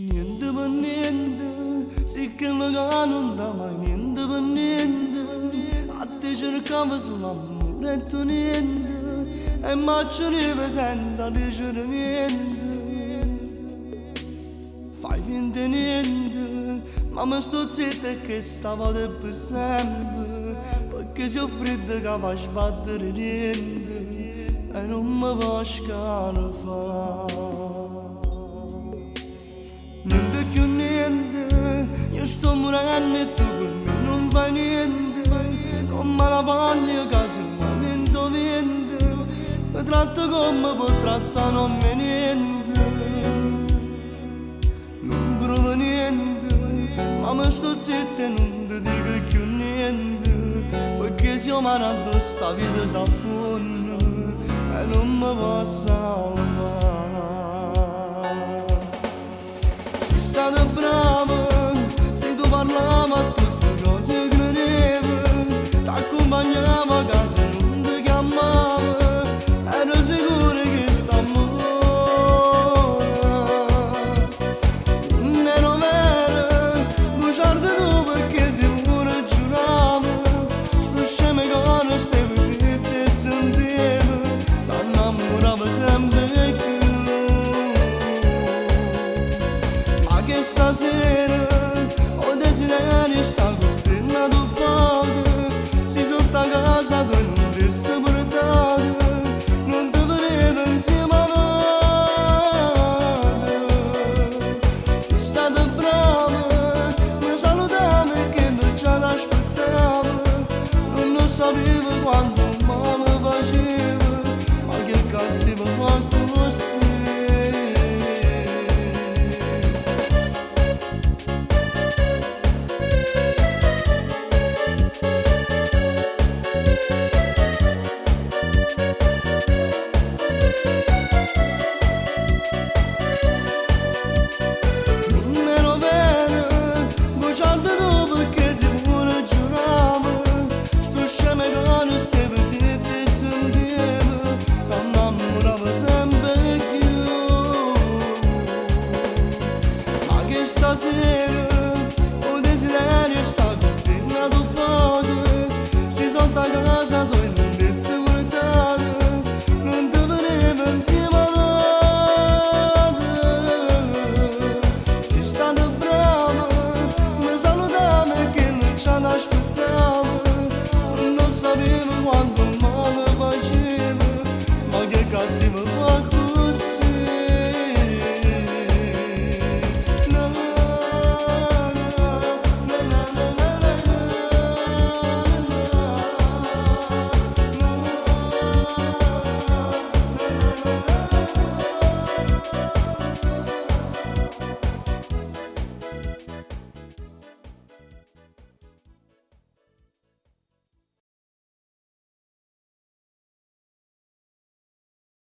Niente per niente, sì che non dà mai niente per niente. A te cercavo solo amore e tu niente, e ma ci senza dicere niente. Fai finta niente, ma mi sto zitta che stavo per sempre, perché se ho freddo che fa sbattere niente, e non mi va a scalfare. Niente più niente, io sto morendo e tu con me non fai niente, come la paglia che se momento vento, mi tratto come può trattare non me niente. Non provo niente, ma mi sto zitta e non ti dico più niente, perché se io mando sta vita s'affonda e non mi posso salvare. Sei stata brava, se tu parlava a tutte cose credevo, t'accompagnavo a casa e non ti chiamavo, ero sicuro che st'amore non era vero, bugiardo tu perché se pure giuravo, sto scemo che stavo zitto e sentivo, s'annamorava sempre più. Ma che stasera ho desiderio sta con te nato poco, si sotto a casa che non ti sei portato, non ti volevo insieme a me. Sei stata brava, mi salutava che mi già t'aspettavo, non lo sapevo quando